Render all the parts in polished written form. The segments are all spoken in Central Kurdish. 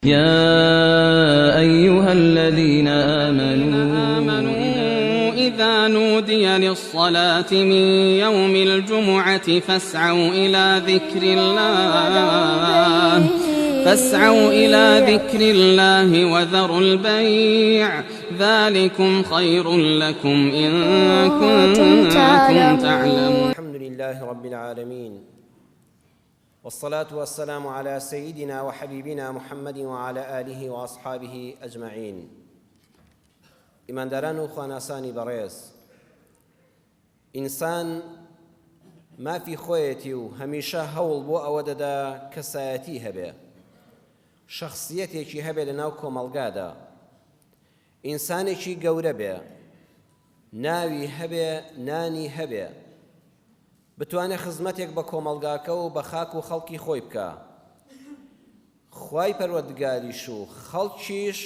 يا أيها الذين آمنوا إذا نودي للصلاة من يوم الجمعة فاسعوا إلى ذكر الله فاسعوا إلى ذكر الله وذروا البيع ذلكم خير لكم إن كنتم تعلمون. الحمد لله رب العالمين والصلاة والسلام على سيدنا وحبيبنا محمد وعلى آله وأصحابه أجمعين. ئیمانداران و خواناسانی بەڕێز، ئینسان مافی خۆیەتی و هەمیشە هەوڵ بۆ ئەوە دەدا کەسایەتی هەبێ، شەخسیەتێکی هەبێ لە ناو کۆمەڵگادا، ئینسانێکی گەورە بێ، ناوی هەبێ، نانی هەبێ، بتوانێ خزمەتێک بە کۆمەڵگاکە و بە خاک و خەڵکی خۆی بکا. خوای پەروەردگاریش و خەڵکیش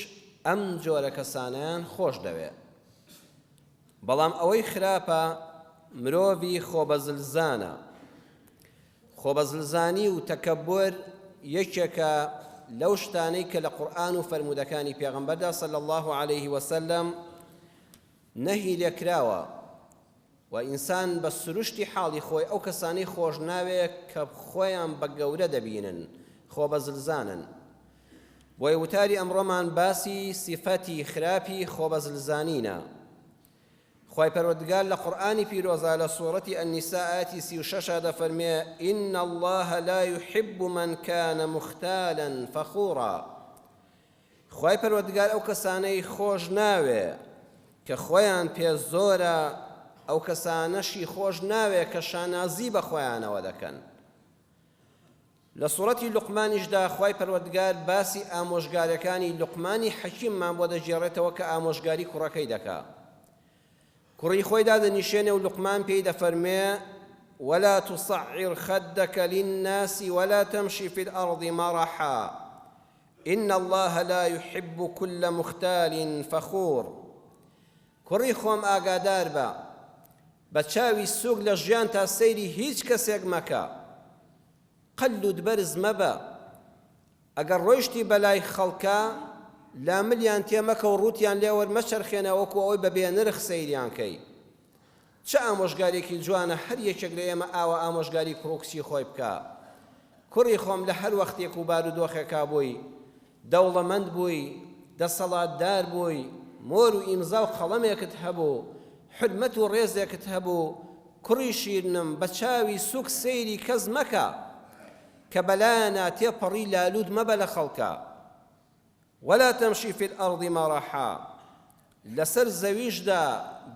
ئەم جۆرە کەسانەیان خۆش دەوێ. بەڵام ئەوەی خراپە مرۆڤی خۆبەزلزانە. خۆبەزلزانی و تەکەبور یەکێکە لەو شتانەی کە لە قورئان و فەرموودەکانی پێغەمبەردا صلی اللە علیه وسلم نەهی لێکراوە و ئینسان بە سروشتی حاڵی خۆی ئەو کەسانەی خۆش ناوێ کە خۆیان بە گەورە دەبینن، خۆبەزلزانن. بۆیە وتاری ئەمڕۆمان باسی سیفەتی خراپی خۆبەزلزانینە. خوای پەروەردگار لە قورئانی پیرۆزا لە سورەتی النساء ئایەتی 36 دەفەرمێ إن الله لا يحب من كان مختالا فخورا. خوای پەروەردگار ئەو کەسانەی خۆش ناوێ کە خۆیان پێ زۆرە، ئەو کەسانەشی خۆش ناوێ کە شانازی بە خۆیانەوە دەکەن. لە سوڕەتی لوقمانیشدا خوای پەروەردگار باسی ئامۆژگاریەکانی لوقمانی حەکیممان بۆ دەگێڕێتەوە کە ئامۆژگاری کوڕەکەی دەکا. کوڕی خۆی دادەنیشێنێ و لوقمان پێی دەفەرموێ، ولا تصعر خدک للناس ولا تمش فی الارض مرحا ان اللە لا یحب کل مختال فخور. کوڕی خۆم ئاگادار بە، بە چاوی سووک لە ژیانتا سەیری هیچ کەسێک مەکە، قەت لووتبەرز مەبە، ئەگەر ڕۆیشتی بەلای خەڵکا لاملیان تێ مەکە و ڕووتیان لێ وەرمەچەرخێنە وەکو ئەوەی بە بێنرخ سەیریان کەی. چ ئامۆژگاریەکی جوانە هەر یەکێک لە ئێمە ئاوا ئامۆژگاری کوڕ و کچی خۆی بکا. کوڕی خۆم لە هەر وەختێک و بارودۆخێکا بووی، دەوڵەمەند بووی، دەسەڵاتدار بووی، مۆر و ئیمزا و قەڵەمێکت هەبوو، حورمەت و ڕێزێکت هەبوو، کوڕی شیرنم بە چاوی سووک سەیری کەس مەکە. کە بەلایانا تێپەڕی لالوت مەبە لە خەڵکا. ولا تمشی فی الارض مرحا لەسەر زەویشدا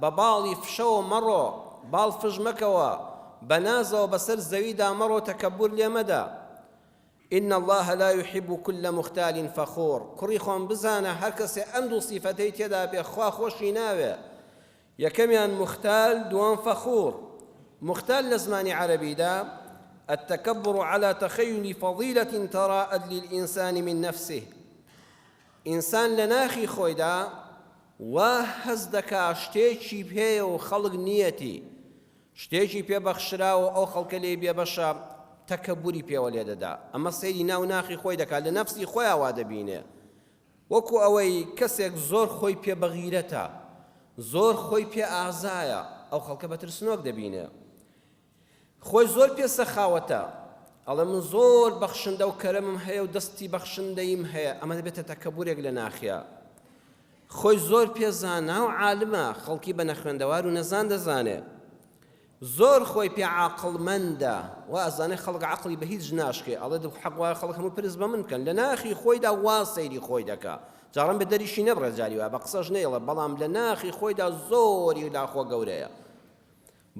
بە باڵی فشەوە مەڕۆ، باڵ فش مەکەوە، بە نازەوە بەسەر زەویدا مەڕۆ تەکەبور لێ مەدە. ان اللە لا یحب کل مختال فخور کوڕی خۆم بزانە هەر کەسێ ئەم دوو سیفەتەی تێدا بێ خوا خۆشی ناوێ. یەکەمیان مختال دووەم فخور. مختال لە زمانی عەرەبیدا، التکبر علی تخیل فضیلە تراءت للانسان من نفسه، ئینسان لە ناخی خۆیدا وا هەست دەکا شتێکی پێیە و خەڵک نییەتی، شتێکی پێ بەخشراوە و ئەو خەڵکە لێی بێبەشە، تەکەبوری پێوە لێدەدا. ئەمە سەیری ناو ناخی خۆی دەکا، لە نەفسی خۆیا وا دەبینێ. وەکو ئەوەی کەسێک زۆر خۆی پێ بەغیرەتە، زۆر خۆی پێ ئازایە، ئەو خەڵکە بە ترسنۆک دەبینێ. خۆی زۆر پێ سەخاوەتە، ئەڵێ من زۆر بەخشندە و کەرەمم هەیە و دەستی بەخشندەییم هەیە، ئەمە دەبێتە تەکەبورێک لە ناخیا. خۆی زۆر پێ زانا و عالمە، خەڵکی بە نەخوێندەوار و نەزان دەزانێ. زۆر خۆی پێ عاقڵمەندە، وا ئەزانێ خەڵک عەقڵی بە هیچ ناشکێ، ئەڵێ دە حەق وایە خەڵک هەموو پرس بە من بکەن، لە ناخی خۆیدا وا سەیری خۆی دەکا، جا ڕەنگە دەریشی نەبڕێ جاری وایە بە قسەش نەیڵێ، بەڵام لە ناخی خۆیدا زۆری لاخۆ گەورەیە.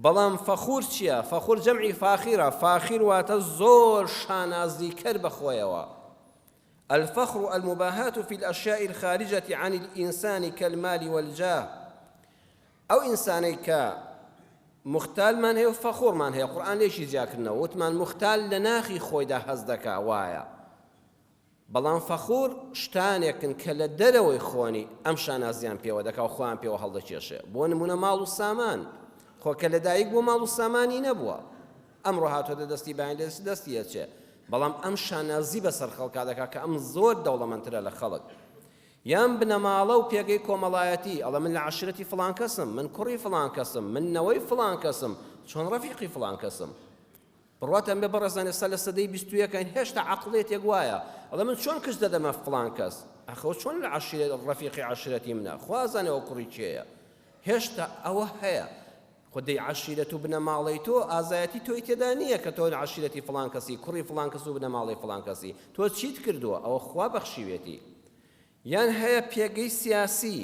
بەڵام فەخور چییە؟ فەخور جەمعی فاخیرە، فاخیر واتە زۆر شانازیکەر بە خۆیەوە. الفخر المباهاة فی الاشیاء الخارجة عن الانسان کالمال والجاه. ئەو ئینسانەی کە موختالمان هەیە و فەخورمان هەیە قورئان لێکی جیاکردنەوە وتمان موختال لە ناخی خۆیدا هەست دەکا وایە بەڵام فەخور شتانێکن کە لە دەرەوەی خۆنی ئەم شانازیان پێوە دەکا و خۆیان پێوە هەڵدەکێشێ بۆ نمونە ماڵ و سامان خۆ کە لەدایک بۆ ماڵ و سامانی نەبووە ئەمڕۆ هاتۆتە دەستی باین لە دەستی ئەچێ. بەڵام ئەم شانازی بەسەر خەڵکا دەکا کە ئەم زۆر دەوڵەمەندترە لە خەڵک. یان بنەماڵە و پێگەی کۆمەڵایەتی، ئەڵێ من لە عەشرەتی فڵان کەسم، من کوڕی فڵان کەسم، من نەوەی فڵان کەسم، چۆن ڕەفیقی فڵان کەسم. بڕواتان بێ بەڕێزان ئێستا لە سەدەی 21ین هێشتا عەقڵیەتێک وایە ئەڵێ من چۆن کچ دەدەمە فڵان کەس، ئاخۆ چۆن لە عەشیرەت ڕەفیقی عەشرەتی منە، خوا ئەزانێ ئەوە کوڕی کێیە. هێشتا ئەوە هەیە. خۆ دەی عەشیرەت و بنەماڵەی تۆ ئازایەتی تۆی تێدا نییە کە تۆ عەشیرەتی فڵان کەسی کوڕی فڵان کەس و بنەماڵەی فڵان کەسی تۆ چیت کردووە ئەوە خوا بەخشیوێتی یان هەیە پێگەی سیاسی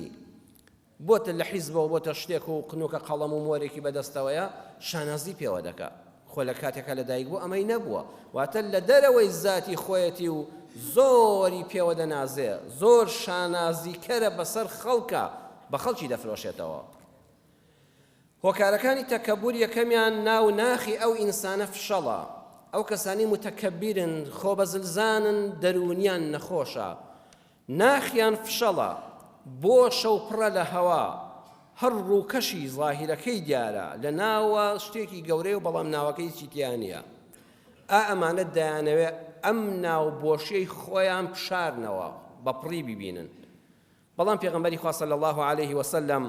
بۆتە لە حیزبەوە بۆتە شتێک و قنوکە قەڵەم و مۆرێکی بەدەستەوەیە شانازی پێوە دەکا خۆ لە کاتێکا لە دایک بوو ئەمەی نەبووە واتە لە دەرەوەی زاتی خۆیەتی و زۆری پێوە دەنازێ زۆر شانازیکەرە بەسەر خەڵکە بە خەڵکی دەفرۆشێتەوە. هۆکارەکانی تەکەبور یەکەمیان ناو ناخی ئەو ئینسانە فشەڵە، ئەو کەسانەی موتەکەبیرن، خۆبەزلزانن، دەروونیان نەخۆشە، ناخیان فشەڵە، بۆشە و پڕە لە هەوا، هەر ڕووکەشی زاهیرەکەی دیارە، لە ناوە شتێکی گەورەیە و بەڵام ناوەکەی هیچی تیا نییە. ئا ئەمانە دەیانەوێ ئەم ناو بۆشیەی خۆیان بشارنەوە، بە پڕی بیبینن. بەڵام پێغەمبەری خوا صلی اللە علیه وسلم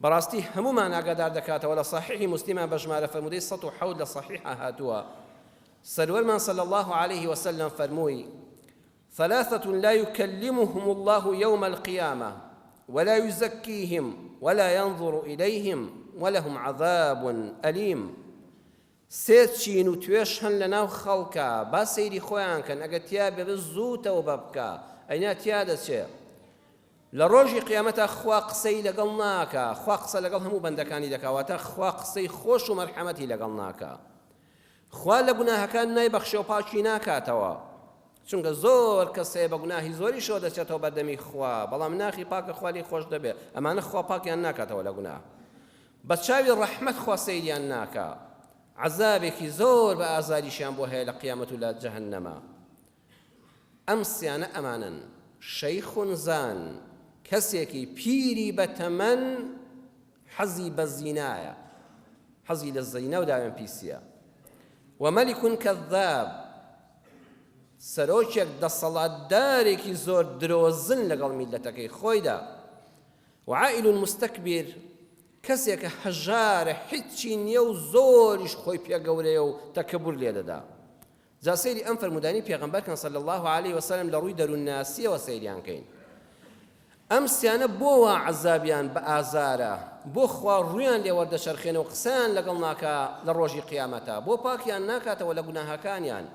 بەڕاستی هەموومان ئاگادار دەکاتەوە لە صحیحی موسلیما بە ژمارە فەرموودەی 107 لە صحیحا هاتووە سەروەرمان صلی اللە علیه وسلم فەرمووی ثلاثة لا يكلمهم الله يوم القيامة ولا يزكيهم ولا ينظر إليهم ولهم عذاب أليم سێ چین و توێژ هەن لەناو خەڵکا با سەیری خۆیان کەن ئەگەر تیا بێ زوو تەوبە بکا ئەینا تیا دەچێ لە ڕۆژی قیامەتا خوا قسەی لەگەڵ ناکا خوا قسە لەگەڵ هەموو بەندەکانی دەکا واتە خوا قسەی خۆش و مەرحەمەتی لەگەڵ ناکا خوا لە گوناهەکان نایبەخشێ و پاکی ناکاتەوە چونکە زۆر کەس هەیە بە گوناهی زۆریشەوە دەچێتەوە بەردەمی خوا بەڵام ناخی پاکە خوا لێی خۆش دەبێ ئەمانە خوا پاکیان ناکاتەوە لە گوناه بە چاوی ڕەحمەت خوا سەیریان ناکا عەزابێکی زۆر بە ئازاریشیان بۆ هەیە لە قیامەت و لە جەهەنەما ئەم سیانە ئەمانەن شەیخ زان کەسێکی پیری بەتەمەن حەزی بە زینایە حەزی لە زینا و داوێن پیسیە ومەلیک کەذاب سەرۆکێک دەسەڵاتدارێکی زۆر درۆزن لەگەڵ میلەتەکەی خۆیدا وعائل مستکبر، کەسێکە هەژارە هیچی نییە و زۆریش خۆی پێ گەورەیە و تەکەبور لێدەدا. جا سەیری ئەم فەرموودانەی پێغەمبەر کەن صلی اللە علیە وسلم لە ڕووی دەروونناسیەوە سەیریان کەین. ئەم سیانە بۆ وا عەزابیان بە ئازارە؟ بۆ خوا ڕوویان لێ وەردەچەرخێنێ و قسەیان لەگەڵ ناکا لە ڕۆژی قیامەتا؟ بۆ پاکیان ناکاتەوە لە گوناهەکانیان؟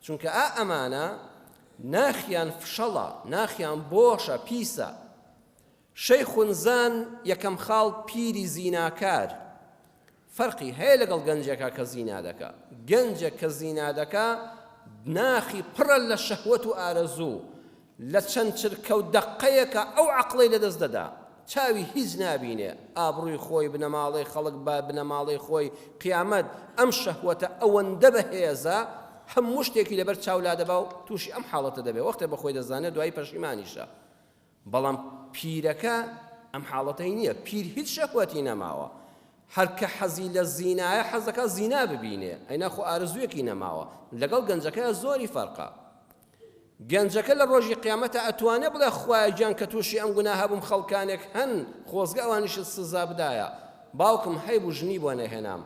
چونکە ئا ئەمانە ناخیان فشەڵە، ناخیان بۆشە، پیسە. شەیخون زان یەکەم خاڵ پیری زیناکار فەرقی هەیە لەگەڵ گەنجێکا کە زینا دەکا گەنجێک کە زینا دەکا ناخی پڕە لە شەهوەت و ئارەزوو لە چەند چرکە و دەقەیەکە ئەو عەقڵی لەدەست دەدا چاوی هیچ نابینێ ئابڕووی خۆی بنەماڵەی خەڵک بە بنەماڵەی خۆی قیامەت ئەم شەهوەتە ئەوەندە بەهێزە هەموو شتێکی لەبەر چاو لادەبا و تووشی ئەم حاڵەتە دەبێ وەختێ بە خۆی دەزانێت دوایی پەشیمانیشە بەڵام پیرەکە ئەم حاڵەتەی نییە پیر هیچ شەهوەتی نەماوە هەر کە حەزی لە زینایە حەزەکە زینا ببینێ ئەینا خۆ ئارەزوویەکی نەماوە لەگەڵ گەنجەکە زۆری فەرقە گەنجەکە لە ڕۆژی قیامەتە ئەتوانێ بڵێ خوایە گیان کە تووشی ئەم گوناهە بووم خەڵکانێک هەن خۆزگە ئەوانیشت سزا بدایە باوکم هەیبوو ژنی بۆ نەهێنام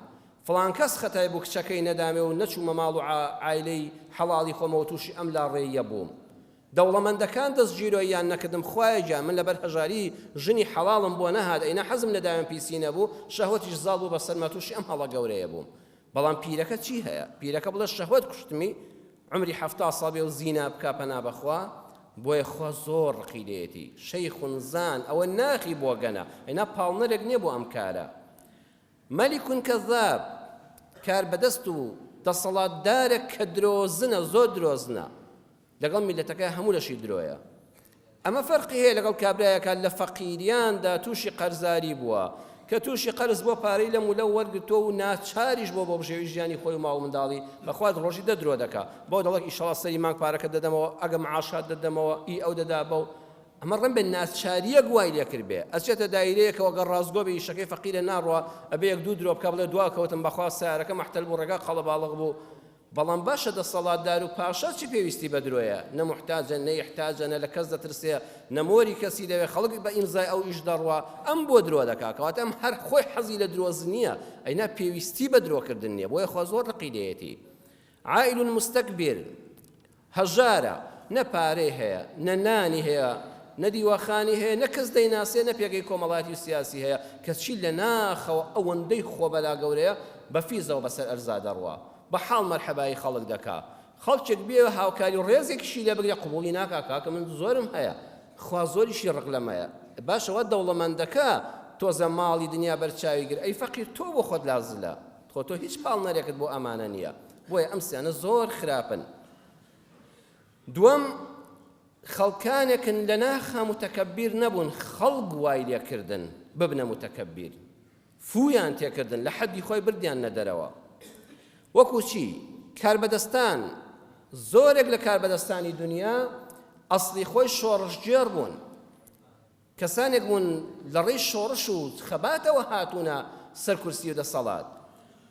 فڵان کەس خەتای بوو کچەکەی نەدامێ و نەچوومە ماڵ و عایلەی حەڵاڵی خۆمەوە تووشی ئەم لاڕێیە بووم دەوڵەمەندەکان دەست گیرۆییان نەکردم خوایە گیان من لەبەر هەژاری ژنی حەڵاڵم بۆ نەهات ئەینا حەزم لە داوێن پیسی نەبوو شەهوەتیش زاڵ بوو بەسەرما تووشی ئەم هەڵە گەورەیە بووم بەڵام پیرەکە چی هەیە پیرەکە بڵێ شەهوەت کوشتمی عمری 70 ساڵ بێ و زینا بکا پەنا بەخوا بۆیە خوا زۆر ڕقی لێیەتی شەیخ زان ئەوە ناخی بۆگەنە ئەینا پاڵنەرێک نییە بۆ ئەم کارە مەلیک کەذاب کاربەدەست و دەسەڵاتدارێک کە درۆزنە زۆر درۆزنە لەگەڵ میلەتەکە هەموو لەشی درۆیە ئەمە فەرقی هەیە لەگەڵ کابرایەکە لە فەقیریاندا تووشی قەرزاری بووە کە تووشی قەرز بۆ پارەی لەم و لەو وەرگرتووە و ناچاریش بۆ بۆ بژێوی ژیانی خۆی و ماڵ و منداڵی بەخوات ڕۆژی دە درۆ دەکا بۆ دەڵێت ئیشەڵا سەری مانگ پارەکە دەدەمەوە ئەگە معاشات دەدەمەوە ئی ئەو دەدا بەو ئەمە ڕەنبێ ناچاریەک وای لێکردبێ ئەچێتە دایرەیەکەوە گەر ڕاستگۆ بێ ئیشەکەی فەقیرە ناڕوا ئەبێ یەک دوو درۆ بکا بڵێ دوا کەوتم بەخوا سەیارەکە مەحتەل بوو ڕێگا قەڵەباڵغ بوو. بەڵام باشە دەسەڵاتدار و پاشا چی پێویستی بە درۆیە؟ نە موحتاجە، نە یحتاجە، نە لە کەس دەترسێ، نە مۆری کەسی دەوێ، خەڵک بە ئیمزای ئەو ئیش دەڕوا، ئەم بۆ درۆ دەکا؟ کەواتە ئەم هەر خۆی حەزی لە درۆزنییە، ئەینا پێویستی بە درۆکردن نییە، بۆیە خوا زۆر ڕقی لێیەتی. عائل مستکبر، هەژارە، نە پارەی هەیە، نە نانی هەیە، نە دیوەخانی هەیە، نە کەس دەیناسێ، نە پێگەی کۆمەڵایەتی و سیاسی هەیە، کەچی لە ناخەوە ئەوەندەی خۆبەلا گەورەیە، بە فیزەوە بەسەر ئەرزا دەڕوا، بە حاڵ مەرحەبایی خەڵک دەکا. خەڵکێک بێ هاوکاری و ڕێزێکیشی لێ بگرێ قبوڵی ناکا، کاکە من زۆرم هەیە، خوا زۆریشی ڕق لەمەیە. باشە وا دەوڵەمەندەکە تۆزە ماڵی دنیا بەرچاوی گرت، ئەی فەقیر تۆ بۆ خۆت لا زلە، خۆ تۆ هیچ پاڵنەرێکت بۆ ئەمانە نییە. بۆیە ئەم سیانە زۆر خراپن. دووەم، خەڵکانێکن لە ناخا متەکەبیر نەبوون، خەڵک وای لێکردن ببنە متەکەبیر، فوویان تێکردن، لە حەدی خۆی بردیاننە دەرەوە. وەکو چی؟ کاربەدەستان، زۆرێک لە کاربەدەستانی دونیا ئەسڵی خۆی شۆڕشگێڕ بوون، کەسانێک بوون لە ڕێی شۆڕش و خەباتەوە هاتوونە سەر کورسی و دەسەڵات،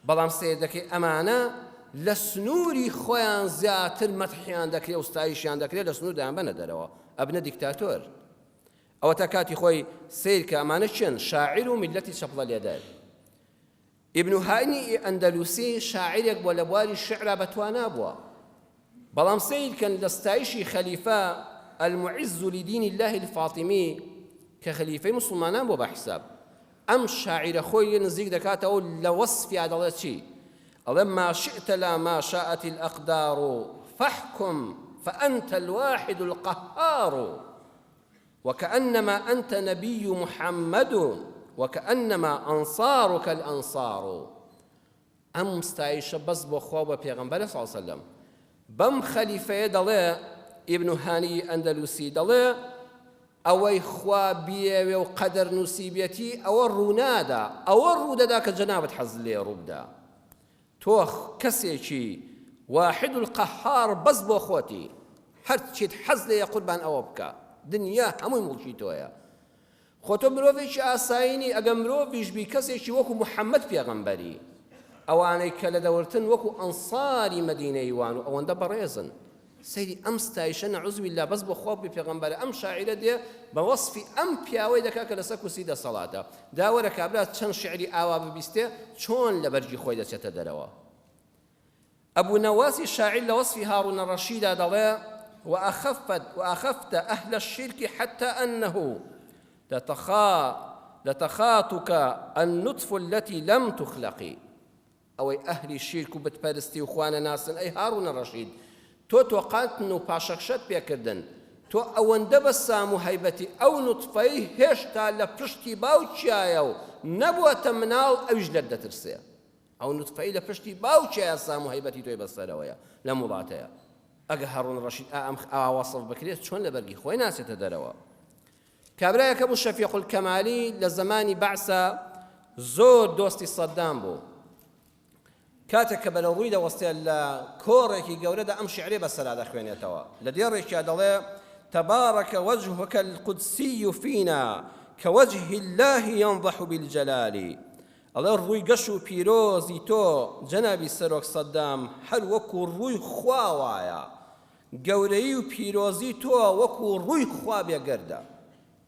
بەڵام سەیر دەکەی ئەمانە لە سنووری خۆیان زیاتر مەدحیان دەکرێ و ستایشیان دەکرێ، لە سنوور دەیانبەنە دەرەوە ئەبنە دیکتاتۆر. ئەوەتا کاتی خۆی سەیر کە ئەمانە کێن، شاعیر و میللەتی چەپڵە لێدەر. ئیبن هانی ئەندەلوسی شاعیرێک بووە لە بواری شیعرا بەتوانا بووە، بەڵام سەیرکەن لە ستایشی خەلیفە المعز لدین الله الفاطمی کە خەلیفەی موسڵمانان بووە بە حیساب ئەم شاعیرە خۆی لێ نزیک دەکاتەوە لە وەسفیا دەڵێ چی؟ ئەڵێ ما شئت لا ما شاءت الأقدار فاحكم فأنت الواحد القهار وکأنما انت نبی محمد وکأنما انصارک الانصار ئەم ستایشە بەس بۆ خوا و بە پێغەمبەرە صلی اللە علیە وسلم بەم خەلیفەیە دەڵێ ئیبن هانی ئەندەلوسی دەڵێ ئەوەی خوا بیەوێ و قەدەر نووسیبێتی ئەوە ڕوونادا ئەوە ڕوودەدا کە جەنابت حەز لێ ڕووبدا تۆ کەسێکی واحد القهار بەس بۆ خۆتی هەرچیت حەز لێیە قوربان ئەوە بکە دنیا هەمووی موڵکی تۆیە خۆ تۆ مرۆڤێکی ئاسایی نی ئەگە مرۆڤیش بی کەسێکی وەکو محەممەد پێغەمبەری ئەوانەی کە لە دەورتن وەکو ئەنصاری مەدینەی وان و ئەوەندە بەڕێزن سەیری ئەم ستایشە نعوذ باللە بەس بۆ خوا بێ پێغەمبەرە ئەم شاعیرە دێ بە وەسفی ئەم پیاوەی دەکا کە لەسەر کورسی دەسەڵاتە دا وەرە کابرا چەند شعری ئاوا ببیستێ چۆن لە بەرگی خۆی دەچێتە دەرەوە ئەبو نەواسی شاعیر لە وەسفی هاڕونە ڕەشیدا دەڵێ وأخفت وأخفت أهل الشرك حتى أنه لتخا لتخاطك النطف التي لم تخلقي ئەوەی ئەهلی شیرک و بتپەرستی و خوانەناسن ئەی هاڕونە ڕەشید تۆ تۆقاندن و پاشەکشەت پێکردن تۆ ئەوەندە بە سام و هەیبەتی ئەو نوتفەی هێشتا لە پشتی باوکیایە و نەبووەتە مناڵ ئەویش لێت دەترسێ ئەو نوتفەی لە پشتی باوکیایە سام و هەیبەتی تۆی بەسەرەوەیە لەم وڵاتەیە ئەگە هاڕون ڕەشید ئا ئەم ئاوا وەسف بکرێت چۆن لە بەرگی خۆی ناچێتە دەرەوە کابرایەک هەبوو شەفیق الکەمالی لە زەمانی بەعسا زۆر دۆستی سەدام بوو کاتێک کە بەرەو ڕووی دەوەستێت لە کۆڕێکی گەورەدا ئەم شعرێ بەسەرا دەخوێنێتەوە لە دێڕێکیا دەڵێ تبارك وجهك القدسي فينا كوجه الله ينضح بالجلال ئەڵێ ڕووی گەش و پیرۆزی تۆ جەنابی سەرۆک سەدام هەر وەکو ڕووی خوا وایە گەورەیی و پیرۆزی تۆ وەکو ڕووی خوا بێگەردە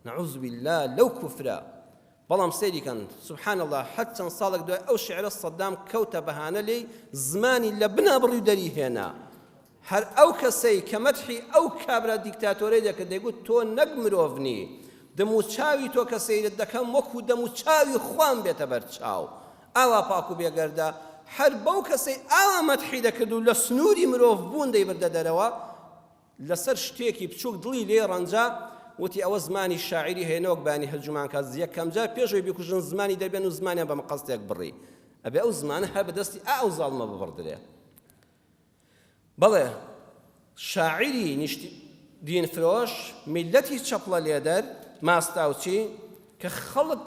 نعوذ باللە لەو کوفرە بەڵام سەیری کەن سبحان اللە هەر چەند ساڵێک دوای ئەو شعرە سەدام کەوتە بەهانە لێی زمانی لە بنا بڕی و دەری هێنا هەر ئەو کەسەی کە مەدحی ئەو کابرا دیکتاتۆرەی دەکرد دەیگوت تۆ نەک مرۆڤ نی دەم و چاوی تۆ کە سەیرت دەکەم وەکو دەم و چاوی خوام بێتە بەر چاو ئاوا پاک و بێگەردە، هەر بەو کەسەی ئاوا مەدحی دەکرد و لە سنووری مرۆڤ بوون دەیبردە دەرەوە، لەسەر شتێکی بچووک دڵی لێی ڕەنجا، وتی ئەوە زمانی شاعیری هەیە نەوەک بەیانی هەرجومان کات، یەکەمجار پێش ئەوەی بیکوژن زمانی دەربێن و زمانیان بە مقەستێک بڕی، ئەبێ ئەو زمانە هەر بە دەستی ئا ئەو زاڵمە ببڕدرێ. بەڵێ شاعیری نیشتی دین فرۆش میللەتی چەپڵە لێدەر ماستاوچی کە خەڵک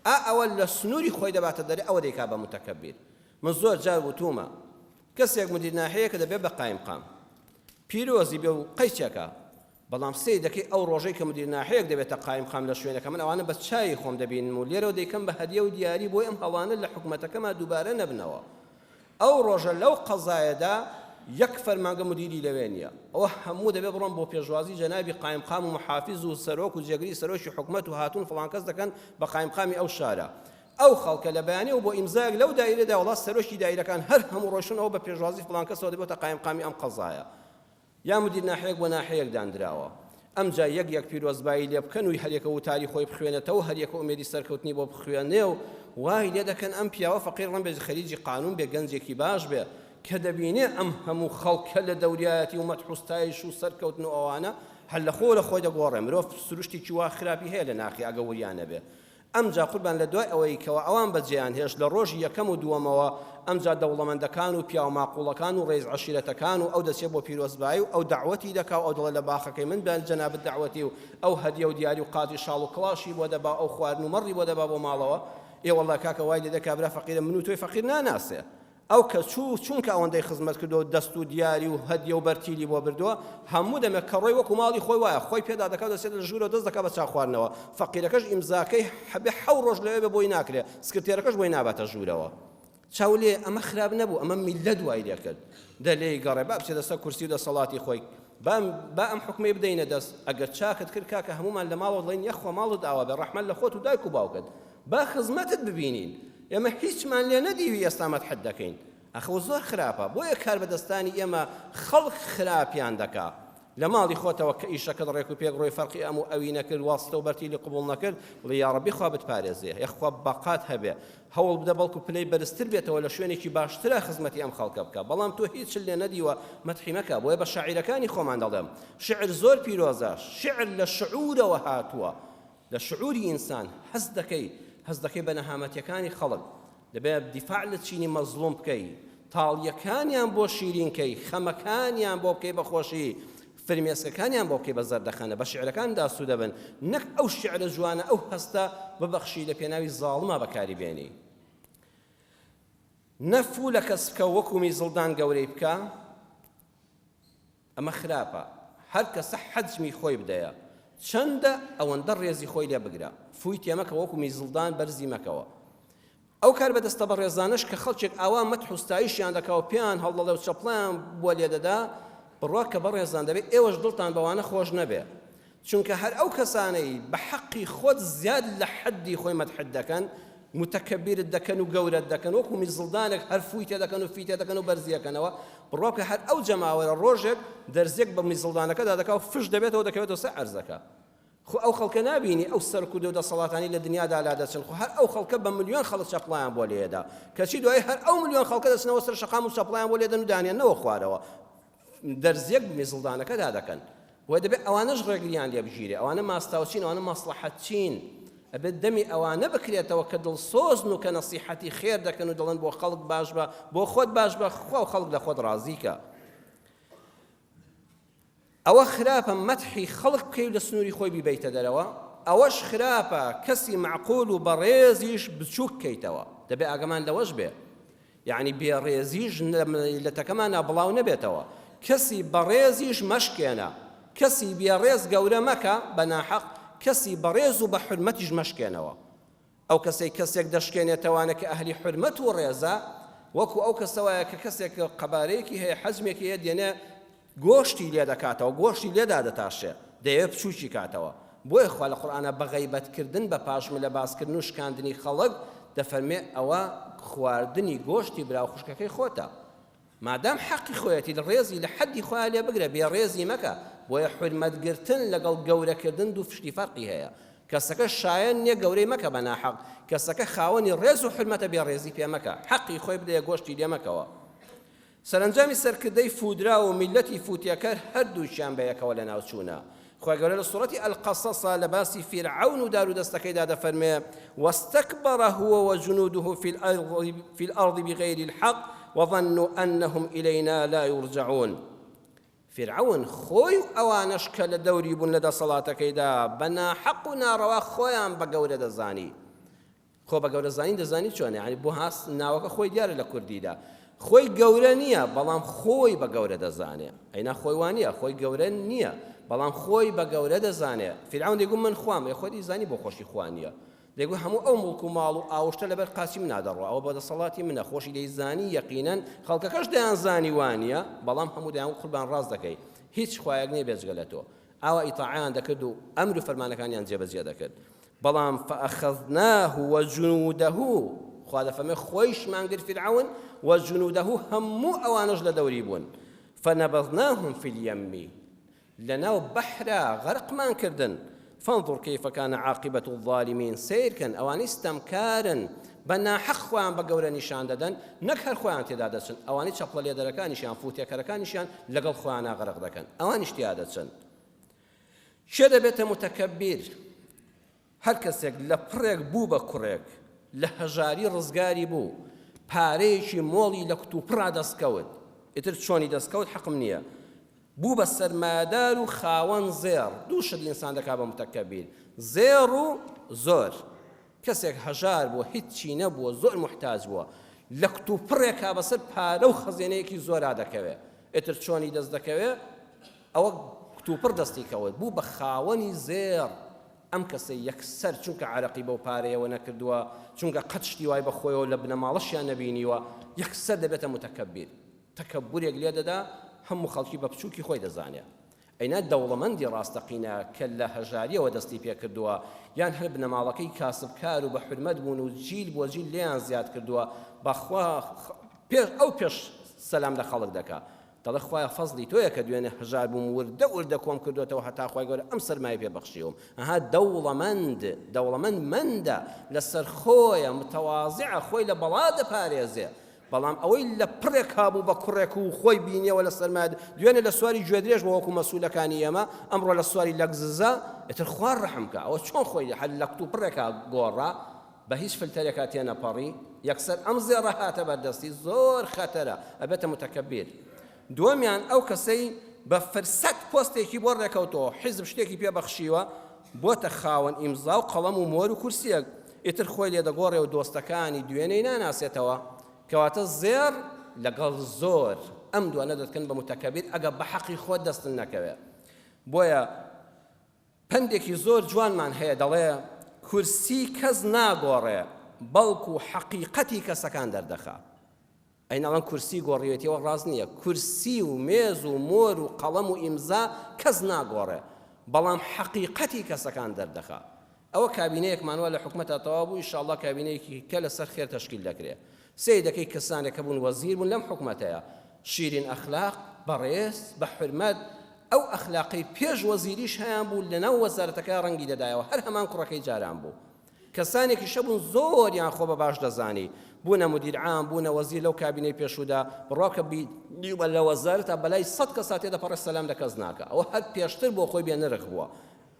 ئا ئەوە لە سنووری خۆی دەباتە دەرێ ئەوە دەیکا بە متەکەبیر من زۆر جار وتومە کەسێک مدیر ناحیەیەکە دەبێت بە قایمقام پیرۆزی بێ و قەیچەکە بەڵام سەیر دەکەی ئەو ڕۆژەی کە مدیر ناحیەیەک دەبێتە قایمقام لە شوێنەکە من ئەوانە بە چاوی خۆم دەبینم و لێرەوە دەیکەم بە هەدیە و دیاری بۆی ئەم هەڵانە لە حکومەتەکەما دووبارە نەبنەوە. ئەو ڕۆژە لەو قەزایەدا یەک فەرمانگە مدیری لەوێ نییە، ئەوە هەموو دەبێ بڕۆن بۆ پێشوازی جەنابی قایمقام و محافیز و سەرۆک و جێگری سەرۆکی حکومەت و هاتوون فڵان کەس دەکەن بە قایمقامی ئەو شارە. ئەو خەڵکە لە بەیانیەوە بۆ ئیمزایەک لەو دایرەدا وەڵا سەرۆکی دایرەکان هەر هەموو ڕۆیشتن ئەوە بە پێشوازی فڵان کەسەوە دەبێتە قایمقامی ئەم قەزایە. یا مدیر ناحیەیەک بۆ ناحیەیەک داندراوە ئەمجا یەک یەک پیرۆزبایی لێ بکەن و هەریەکە وتاری خۆی بخوێنێتەوە هەریەکە ئومێدی سەرکەوتنی بۆ بخوێنێ و وای لێ دەکەن ئەم پیاوە فەقیر ڕەنبێ خەریجی قانون بێ گەنجێکی باش بێ کە دەبینێ ئەم هەموو خەڵکە لە دەوریایەتی و مەدح و ستایش و سەرکەوتن و ئەوانە هەر لە خۆ لە خۆی دەگۆڕێ مرۆڤ سروشتێکی وا خراپی هەیە لە ناخی ئەگە وریا نەبێ ئەمجا قوربان لە دوای ئەوەی کەوا ئەوان بەجێیان هێشت لە ڕۆژی یەکەم و دووەمەوە ئەمجا دەوڵەمەندەکان و پیاو ماقوڵەکان و ڕەیس عەشیرەتەکان و ئەو دەچێ بۆ پیرۆزبایی و ئەو دەعوەتی دەکا و ئەو دەڵێ لە باخەکەی من بە جەنابت دەعوەتی و ئەو هەدیە و دیاری و قاتی شاڵ و کڵاشی بۆ دەبا و ئەو خواردن و مەڕی بۆ دەبا بۆ ماڵەوە ئێ وەڵا کاکە وای لێدێ کابرا فەقیرە من و تۆی فەقیر ناناسێ ئەو کە چوو چونکە ئەوەندەی خزمەت کردووە و دەست و دیاری و هەدیە و بەرتیلی بۆ بردووە، هەموو دەمێک کە ڕۆی وەکو ماڵی خۆی وایە، خۆی پێدا دەکا و دەچێتە ژوورەوە دەست دەکا بە چا خواردنەوە، فەقیرەکەش ئیمزاکەی حەبێ حەو ڕۆژ لەوێ بێ بۆی ناکرێ، سکرتێرەکەش بۆی ناباتە ژوورەوە. چاو لێ ئەمە خراپ نەبوو، ئەمە میللەت وای لێ کرد. دە لێی گەڕێ با بچێتە سەر کورسی و دەسەڵاتی خۆی، با با ئەم حوکمەی بدەینە دەست، ئەگەر چاکت کرد کاکە هەموومان لە ماڵەوە دەڵێین یەخوا ماڵت ئاوا بێ، ڕەحمەت لە خۆت و دایک و باوکت، با خزمەتت ببینین. ئێمە هیچمان لێ نەدیوی ئێستا مەدحت دەکەین ئەخۆ زۆر خراپە بۆیە کاربەدەستانی ئێمە خەڵک خراپیان دەکا لە ماڵی خۆتەوە کە ئیشەکەت ڕێک و پێک ڕۆی فەرقی ئەم و ئەوی نەکرد واستە و بەرتیلی قبوڵ نەکرد بڵێ یاڕەبی خوا بتپارێزێ یەخوا بەقات هەبێ هەوڵ بدە بەڵکو پلەی بەرزتر بێتەوە لە شوێنێکی باشترا خزمەتی ئەم خەڵکە بکە بەڵام تۆ هیچت لێ نەدیوە مەدحی مەکە بۆیە بە شاعیرەکانی خۆمان دەڵێم شعر زۆر پیرۆزە شعر لە شعورەوە هاتووە لە شعوری ئینسان هەست دەکەی، هەست دەکەی بە نەهامەتیەکانی خەڵک، دەبێ دیفاع لە چینی مەزڵوم بکەی، تاڵیەکانیان بۆ شیرین کەی، خەمەکانیان بۆ بکەی بە خۆشی، فرمێسکەکانیان بۆ بکەی بە زەردەخەنە، بە شیعرەکاندا سوودەبن، نەک ئەو شیعرە جوانە ئەو هەستە ببەخشی لە پێناوی زاڵما بەکاری بێنی. نە فوو لە کەس بکە وەکو میزڵدان گەورەی بکە. ئەمە خراپە هەر کەسە حەجمی خۆی بدەیە چەندە ئەوەندە ڕێزی خۆی لێ بگرە فووی تێمەکە وەکو میزڵدان بەرزی مەکەوە ئەو کاربەدەستە بەڕێزانەش کە خەڵکێک ئاوا مەدح و ستایشیان دەکا و پێیان هەڵدەڵێ و چەپڵیان بۆ لێدەدا بڕوا کە بەڕێزان دەبێ ئێوەش دڵتان بەوانە خۆش نەبێ چونکە هەر ئەو کەسانەی بە حەقی خۆت زیاد لە حەدی خۆی مەدحت دەکەن، موتەکەبیرت دەکەن و گەورەت دەکەن، وەکو میزڵدانێک هەر فووی تێدەکەن و فی تێدەکەن و بەرزی ئەکەنەوە، بڕوا بکە هەر ئەو جەماوەرە ڕۆژێک دەرزیەک بە میزڵدانەکەدا دەکا و فش دەبێتەوە دەکەوێتەوە سەر عەرزەکە. خۆ ئەو خەڵکە نابینی ئەو سەرکردە و دەسەڵاتانەی لە دنیادا لادەچن، خۆ هەر ئەو خەڵکە بە ملیۆن خەڵک چەپڵەیان بۆ لێدا، کەچی دوایی هەر ئەو ملیۆن خەڵکە دەچنەوە سەر شەقام و چەپڵەیان بۆ لێدەن و دانیاننەوە خوارەوە. دەرزیەک میزڵدانەکەدا دەکەن بۆیە دەبێت ئەوانەش ڕێگریان لێ بگیرێ ئەوانە ماستاوچین ئەوانە مەسڵەحەتچین ئەبێت دەمی ئەوانە بکرێتەوە کە دڵسۆزن و کە نەسیحەتی خێر دەکەن و دەڵێن بۆ خەڵک باش بە بۆ خۆت باش بە خوا و خەڵک لە خۆت ڕازیکە ئەوە خراپە مەتحی خەڵک بکەی و لە سنووری خۆی بیبەیتە دەرەوە ئەوەش خراپە کەسی معقول و بەڕێزیش بچووک کەیتەوە دەبێ ئاگەمان لەوەش بێ یەعنی بێڕێزیش لە میللەتەکەمانا بڵاو نەبێتەوە، کەسی بەڕێزیش مەشکێنە، کەسی بێڕێز گەورە مەکە بە ناحەق، کەسی بەڕێز و بە حورمەتیش مەشکێنەوە. ئەو کەسەی کەسێک دەشکێنێتەوانە کە ئەهلی حورمەت و ڕێزە، وەکو ئەو کەسە وایە کە کەسێک قەبارەیەکی هەیە، حەجمێکی هەیە، دێنێ گۆشتی لێ دەکاتەوە، گۆشتی لێ دادەتاشێ، دەیەوێ بچووکی کاتەوە. بۆیە خوا لە قورئانا بە غەیبەت کردن، بە پاشملە باس کردن و شکاندنی خەڵک دەفەرموێ ئەوە خواردنی گۆشتی برا و خوشکەکەی خۆتە. مادام حەقی خۆیەتی ڕێزی لە حەدی خۆیا لێ بگرە، بێ ڕێزی مەکە. بۆیە حورمەت گرتن لەگەڵ گەورە کردن دوو شتی فەرقی هەیە. کەسەکە شایەن نیە گەورەی مەکە بە ناحەق، کەسەکە خاوەنی ڕێز و حورمەتە بێ ڕێزی پێ مەکە، حەقی خۆی بدەیە گۆشتی لێ مەکەوە. سەرەنجامی سەرکردەی فوودراو و میللەتی فووتێکەر هەردووکیان بە یەکەوە لەناوچوونە. خوای گەورە لە سوڕەتی القصص لە باسی فیرعەون و دارودەستەکەیدا دەفەرموێ، واستکبر هو وجنوده فی الارض بغیر الحق وظنوا انهم الینا لا یرجعون. فیرعەون خۆی و ئەوانەش کە لە دەوری بوون لە دەسەڵاتەکەیدا بە ناحەق و ناڕەوا خۆیان بە گەورە دەزانی. خۆ بە گەورە زانین دەزانی چۆنە یانی بۆ هاس ناوەکە خۆی دیارە لە کوردیدا خۆی گەورە نییە بەڵام خۆی بە گەورە دەزانێ ئەینا خۆی وانە خۆی گەورە نییە بەڵام خۆی بە گەورە دەزانێ فیرعەون دەیگوت من خوام ئێ خۆی زانی بۆ خۆشی خوا نییە. دەیگوت هەموو ئەو موڵک و ماڵ و ئاوشتە لەبەر قاچی منا دەڕوا، ئەوە بە دەسەڵاتی منە، خۆشی دەیزانی یەقینەن خەڵکەکەش دەیانزانی وانییە، بەڵام هەموو دەیانگوت قوربان ڕاست دەکەی، هیچ خوایەک نییە بێجگە لە تۆ. ئاوا ئیتاعەیان دەکرد و ئەمر و فەرمانەکانیان جێبەجێ دەکرد. بەڵام فأخذناه وجنوده، خوا دەفەرمێ خۆیشمان گرت فیرعەون، وجنوده هەموو ئەوانەش لە دەوری بوون، فنبذناهم فی الیم، لەناو بەحرا غەرقمان کردن، فانظر کیف کان عاقبە الظالمین، سەیرکەن ئەوانەی ستەمکارن بە ناحەق خۆیان بە گەورە نیشان دەدەن، نەک هەر خۆیان تێدا دەچن، ئەوانەی چەپڵە لێدەرەکانیشیان فوتێکەرەکانیشیان لەگەڵ خۆیانا غەرق دەکەن، ئەوانیش تیا دەچن. کێ دەبێتە متکبر؟ هەر کەسێک لە پڕێک بوو بە کوڕێک، لە هەژاری ڕزگاری بوو، پارەیەکی مۆڵی لە کوتوپڕا دەستکەوت، ئیتر چۆنی دەستکەوت حەقم نییە، بوو بە سەرمایەدار و خاوەن زێڕ، دوو شت ئینسان دەکا بە متەکەبیر، زێڕ و زۆر. کەسێک هەژار بووە، هیچی نەبووە، زۆر موحتاج بووە، لە کوتوپڕێکا بەسەر پارە و خەزێنەیەکی زۆرا دەکەوێ، ئیتر چۆنی دەست دەکەوێ، ئەوە کوتوپڕ دەستی کەوت، بوو بە خاوەنی زێڕ، ئەم کەسە یەکسەر چونکە عەرەقی بەو پارەیەوە نەکردووە، چونکە قەت شتی وای بە خۆیەوە لە بنەماڵەشیان نەبینیوە، یەکسەر دەبێتە متەکەبیر. تەکەبورێک لێ دەدا هەموو خەڵکی بە بچووکی خۆی دەزانێ. ئەینا دەوڵەمەندی ڕاستەقینە کە لە هەژارییەوە دەستی پێ کردووە، یان هەر بنەماڵەکەی کاسبکار و بە حورمەت بوون و جیل بۆ جیل لێیان زیاد کردووە، بەخوا پێش ئەو پێش سەلام لە خەڵک دەکا. دەڵێ خوایە فەزڵی تۆیە کە دوێنێ هەژار بووم وردە وردە کۆم کردۆتەوە هەتا خوای گەورە ئەم سەرمایەی پێ بەخشیوم ئەها دەوڵەمەند دەوڵەمەند مەندە لەسەر خۆیە متەوازعە خۆی لە بەڵا دەپارێزێ بەڵام ئەوەی لە پڕێک هابوو بە کوڕێک و خۆی بینیەوە لە سەرمایە دوێنێ لە سواری گوێدرێژ بۆ وەکو مەسولەکانی ئێمە ئەمڕۆ لە سواری لەگززە ئیتر خوا ڕەحم کە ئەوە چۆن خۆی هەر لە کتوپڕێکا گۆڕا بە هیچ فلتەرێکا تێنەپەڕی یەکسەر ئەم زێڕە هاتە بەردەستی زۆر خەتەرە ئەبێتە متەکەبیر دووەمیان ئەو کەسەی بە فرسەت پۆستێکی بۆ ڕێکەوتەوە حیزب شتێکی پێ بەخشیوە بۆتە خاوەن ئیمزا و قەڵەم و مۆر و کورسیەک ئیتر خۆی لێ دەگۆڕێ و دۆستەکانی دوێنێی ناناسێتەوە کەواتە زێڕ لەگەڵ زۆر ئەم دوانە دەتکەن بە متەکەبیر ئەگە بە حەقی خۆت دەستن نەکەوێ بۆیە پەندێکی زۆر جوانمان هەیە دەڵێ، کورسی کەس ناگۆڕێ، بەڵکو حەقیقەتی کەسەکان دەردەخا. ئەی ناڵێن کورسی گۆڕیوێتی ئەوە ڕاست نییە، کورسی و مێز و مۆر و قەڵەم و ئیمزا کەس ناگۆڕێ، بەڵام حەقیقەتی کەسەکان دەردەخا. ئەوە کابینەیەکمان وا لە حکومەتا تەواو بوو، ئیشاڵڵا کابینەیەکی کە لەسەر خێر تەشکیل دەکرێ. سەیر دەکەی کەسانێک هەبوون وەزیر بوون لەم حکومەتەیا، شیرین ئەخلاق، بەڕێز، بە حورمەت، ئەو ئەخلاقەی پێش وەزیریش هەیان بوو لەناو وەزارەتەکە ڕەنگی دەدایەوە هەر هەمان کوڕەکەی جاران بوو. کەسانێکیش هەبوون زۆریان خۆ بە باش دەزانی، بوونە مدیر عام، بوونە وەزیر لەو کابینەی پێشوودا، بڕوا بکە بینیومە لە وەزارەتا بەلای سەد کەسا تێدەپەڕێ سەلام لە کەس ناکا، ئەوە هەر پێشتر بۆ خۆی بێ نرخ بووە،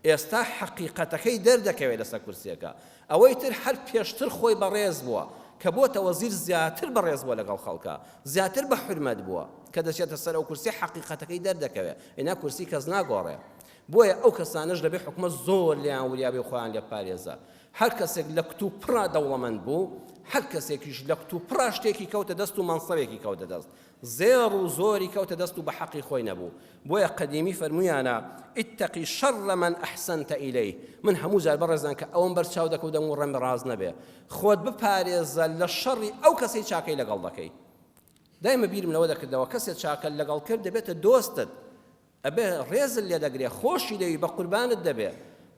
ئێستا حەقیقەتەکەی دەردەکەوێت لەسەر کورسیەکە، ئەوەی تر هەر پێشتر خۆی بەڕێز بووە، کە بۆتە وەزیر زیاتر بەڕێز بووە لەگەڵ خەڵکا، زیاتر بە حورمەت بووە، کە دەچێتە سەر ئەو کورسیە حەقیقەتەکەی دەردەکەوێت، ئینا کورسی کەس ناگۆڕێ. بۆیە ئەو کەسانەش دەبێت حکومەت زۆر لێیان وریا بێ و خۆیان لێ بپارێزە. هەر کەسێک لە کتوپڕا دەوڵەمەند بوو، هەر کەسێکیش لە کتوپڕا شتێکی کەوتە دەست و مەنسەبێکی کەوتە دەست، زێڕ و زۆری کەوتە دەست و بە حەقی خۆی نەبوو. بۆیە قەدیمی فەرموویانە، اتقی شر من احسنت الیه، من هەموو جار بەڕێزان کە ئەوەم بەر چاو دەکەوت دەموو ڕەنگە ڕاست نەبێ، خۆت بپارێزە لە شەڕی ئەو کەسەی چاکەی لەگەڵ دەکەی. دایمە بیرم لەوە دەکردەوە کەسێ چاکەت لەگەڵ کرد دەبێتە دۆستت، ئەبێ ڕێزت لێ دەگرێ خۆشی دەوی بە قوربانت دەبێ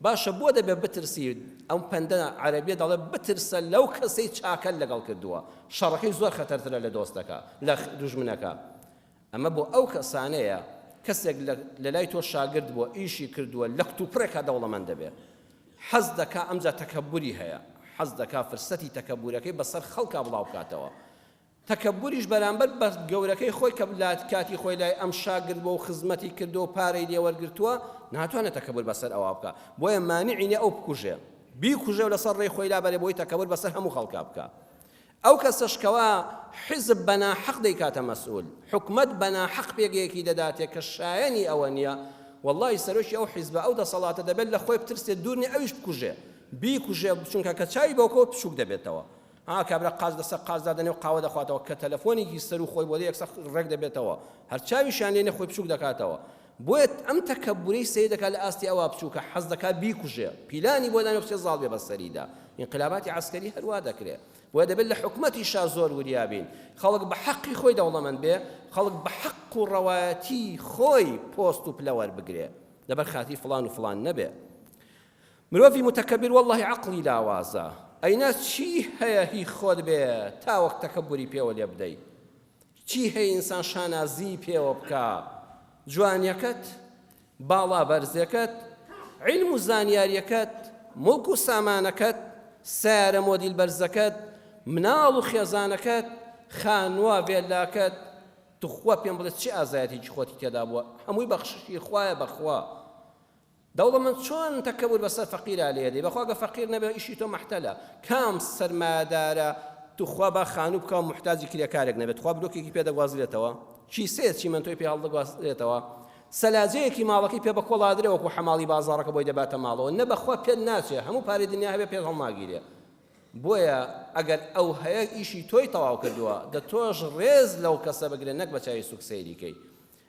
باشە بۆ دەبێ بترسی ئەم پەندە عەرەبیە دەڵێ بترسە لەو کەسەی چاکەت لەگەڵ کردووە شەڕەکەی زۆر خەتەرترە لە دۆستەکە لە دوژمنەکە ئەمە بۆ ئەو کەسانەیە کەسێک لە لای تۆ شاگرد بووە ئیشی کردووە لە کتوپڕێکا دەوڵەمەند دەبێ حەز دەکا ئەمجا تەکەبوری هەیە حەز دەکا فرسەتی تەکەبورەکەی بەسەر خەڵکا بڵاو بکاتەوە تەکەبوریش بەرامبەر بە گەورەکەی خۆی کە کاتی خۆی لای ئەم شاگرد بووە و خزمەتی کردووە و پارەی لێ وەرگرتووە، ناتوانێت تەکەبور بەسەر ئەوا بکا. بۆیە مانعی نیە ئەو بکوژێ. بیکوژێ و لەسەر ڕێی خۆی لابەرێ بۆی تەکەبور بەسەر هەموو خەڵکا بکا. ئەو کەسەش کەوا حیزب بە ناحەق دەیکاتە مەسئول، حکومەت بە ناحەق پێگەیەکی دەداتێ کە شایەنی ئەوە نیە، وەڵڵاهی سەرۆکی ئەو حیزبە، ئەو دەسەڵاتە دەبێت لە خۆی بترسێ دوور نیە ئەویش بکوژێ. بیکوژێ چونکە کە چاوی بەو کەوت بچووک دەبێتەوە. ها کابرا قاچ لەسەر قاچ دادەنێ و قاوە دەخواتەوە کە تەلەفۆنێکی سەروو خۆی بۆ دێ یەکسەر ڕێک دەبێتەوە هەر چاویشیان لێ نێ خۆی بچووک دەکاتەوە. بۆیە ئەم تەکەبورەی سەیر دەکات لە ئاستی ئەوا بچووکە حەز دەکات بیکوژێ پیلانی بۆ دانێ بچێ زاڵ بێ بەسەریدا ئینقلاباتی عەسکەری هەروا دەکرێ بۆیە دەبێت لە حکومەتیشا زۆر وریا بین خەڵک بە حەقی خۆی دەوڵەمەند بێ خەڵک بە حەق و ڕەوایەتی خۆی پۆست و پلە وەربگرێ لەبەر خاتری فڵان و فڵان نەبێ مرۆڤی متەکەبیر وەڵڵاهی عەقڵی لاوازە ئەینا چی هەیە هی خۆت بێ تا وەک تەکەبوری پێوە لێ بدەی چی هەیە ئینسان شانازی پێوە بکا جوانیەکەت باڵا بەرزەکەت عیلم و زانیاریەکەت موڵک و سامانەکەت سیارە مۆدیل بەرزەکەت مناڵ و خێزانەکەت خانووە ڤێلاکەت توخوا پێم بڵێ چی ئازایەتێکی خۆتی تێدا بووە هەمووی بەخششی خوایە بەخوا دەوڵەمەند چۆن تەکەبور بەسەر فەقیرا لێدەی بەخوا گەر فەقیر نەبێ ئیشی تۆ مەحتەلە کام سەرمایەدارە توخوا با خانوو بکا و موحتاجی کرێکارێک نەبێت تخوا بلۆکێکی پێ دەگوازرێتەوە کیسەیە چیمەنتۆی پێ هەڵدەگوازرێتەوە سەلاجەیەکی ماڵەکەی پێ بە کۆڵادرێ وەکو حەماڵی بازاڕەکە بۆی دەباتە ماڵەوە نە بەخوا پێت ناچێ هەموو پارەی دنیا هەبێ پێت هەڵناگیرێ بۆیە ئەگەر ئەو هەیە ئیشی تۆی تەواو کردووە دە تۆش ڕێز لەو کەسە بگرە نەک بە چاوی سوک سەیری کەی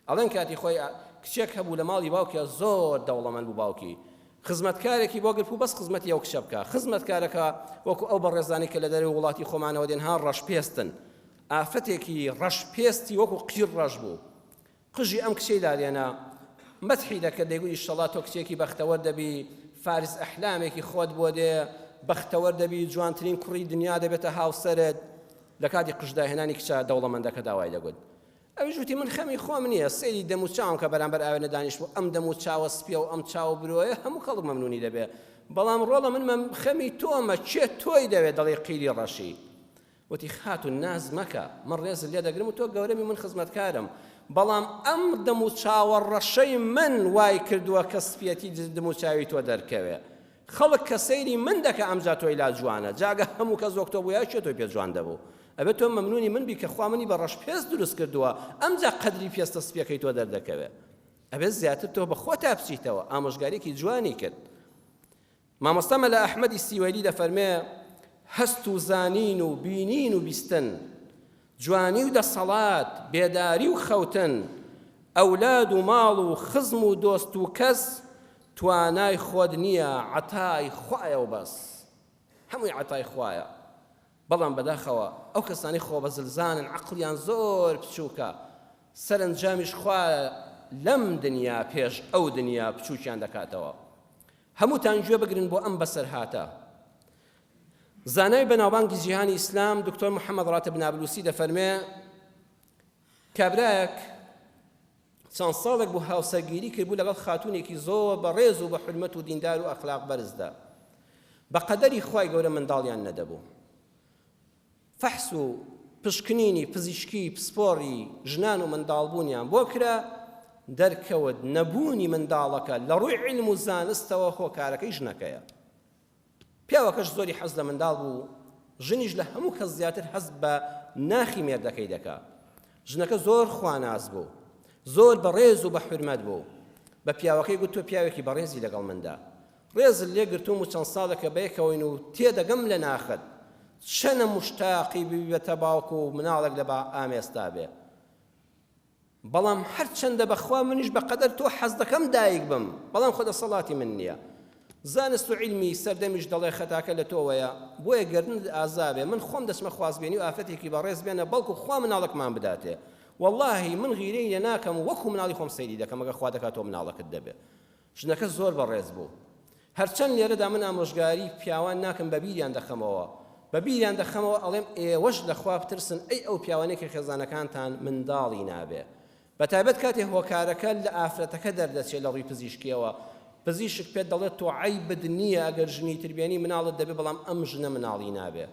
ئەڵێن کاتی خۆی کچێک هەبوو لە ماڵی باوکیا زۆر دەوڵەمەند بوو باوکی خزمەتکارێکی بۆ گرت بوو بەس خزمەتی ئەو کچە بکا خزمەتکارەکە وەکو ئەو بەڕێزانی کە لە دەرەوەی وڵاتی خۆمانەوە دێن ها ڕەش پێستن ئافرەتێکی ڕەش پێستی وەکو قیر ڕەش بوو قژی ئەم کچەی لالێنا مەتحی دەکرد دەیگوت ئیشەڵا تۆ کچێکی بەختەوەر دەبی فارس ئەحلامێکی خۆت بۆ دێ بەختەوەر دەبی جوانترین کوڕی دنیا دەبێتە هاوسەرت لە کاتی قژداهێنانی کچە دەوڵەمەندەکە داوای دەگوت ئەویش وتی من خەمی خۆم نییە، سەیری دەموچاوم کە بەرامبەر ئاوێنە دانیشتبوو، ئەم دەموچاوە سپییە و ئەم چاو و برۆیە هەموو خەڵک مەمنونی دەبێ، بەڵام ڕۆڵە من مەم خەمی تۆمە، کێ تۆی دەوێ دەڵێی قیری ڕەشی؟ وتی خاتوون ناز مەکە، من ڕێزت لێ دەگرم و تۆ گەورەمی من خزمەتکارم، بەڵام ئەم دەموچاوە ڕەشەی من وای کردووە کە سپیەتی دموچاوی تۆ دەرکەوێ. خەڵک کە سەیری من دەکا ئەمجا تۆی لا جوانە جا گە هەموو کەس وەک تۆ بووایە کێ تۆی پێ جوان دەبوو ئەبێ تۆ مەمنونی من بی کە خوا منی بە ڕەش پێست دروست کردووە ئەمجا قەدری پێستە سپیەکەی تۆ دەردەکەوێ ئەبێ زیاتر تۆ بە خۆتا بچیتەوە ئامۆژگاریەکی جوانی کرد مامۆستا مەلا ئەحمەدی سیوەیلی دەفەرمێ هەست و زانین و بینین و بیستن جوانی و دەسەڵات، بێداری و خەوتن، ئەولاد و ماڵ و خزم و دۆست و کەس، توانای خۆت نییە، عەتای خوایە و بەس. هەمووی عەتای خوایە. بەڵام بەداخەوە ئەو کەسانەی خۆبەزلزانن عەقڵیان زۆر بچووکە، سەرەنجامیش خوا لەم دنیا پێش ئەو دنیا بچووکیان دەکاتەوە. هەمووتان گوێ بگرن بۆ ئەم بەسەرهاتە. زانای بەناوبانگی جیهانی ئیسلام دکتۆر محەممەد ڕاتب نابلوسی دەفەرمێ کابرایەک چەند ساڵێک بوو هاوسەرگیری کردبوو لەگەڵ خاتوونێکی زۆر بەڕێز و بە حورمەت و دیندار و ئەخلاق بەرزدا بە قەدەری خوای گەورە منداڵیان نەدەبوو فەحس و پشکنینی پزیشکی پسپۆڕی ژنان و منداڵبوونیان بۆ کرا، دەرکەوت نەبوونی منداڵەکە لە ڕووی عیلم و زانستەوە هۆکارەکەی ژنەکەیە. پیاوەکەش زۆری حەز لە منداڵ بوو، ژنیش لە هەموو کەس زیاتر هەست بە ناخی مێردەکەی دەکا. ژنەکە زۆر خواناس بوو، زۆر بەڕێز و بە حورمەت بوو. بە پیاوەکەی گوت تۆ پیاوێکی بەڕێزی لەگەڵ مندا. ڕێزت لێ گرتووم و چەند ساڵێکە بەیەکەوەین و تێدەگەم لە ناخت چەنە موشتاقی ببیتە باوک و مناڵێک لە ئامێزتا بێ بەڵام هەرچەندە بەخوا منیش بەقەدەر تۆ حەز دەکەم دایک بم بەڵام خۆ دەسەڵاتی من نییە زانست و عیلمی سەردەمیش دەڵێ خەتاکە لە تۆوەیە بۆیە گەردنت ئازا بێ من خۆم دەچمە خوازبێنی و ئافرەتێکی بەڕێز بێنە بەڵکو خوا مناڵەکمان بداتێ وەڵاهی من غیرەی لێ ناکەم وەکو مناڵی خۆم سەیری دەکەم ئەگەر خوا دەکات تۆ مناڵەکت دەبێ ژنەکە زۆر بەڕێز بوو. هەرچەند لێرەدا من ئامۆژگاری پیاوان ناکەم بەبیریان دەخەمەوە بەبیریان دەخەمەوە ئەڵێم ئێوەش لەخوا بترسن ئەی ئەو پیاوانەی کە خێزانەکانتان منداڵی نابێ بەتایبەت کاتێ هۆکارەکە لە ئافرەتەکە دەردەچێ لە ڕووی پزیشکیەوە پزیشک پێت دەڵێت تۆ عەیبت نییە ئەگەر ژنی تر بێنی مناڵت دەبێ بەڵام ئەم ژنە مناڵی نابێ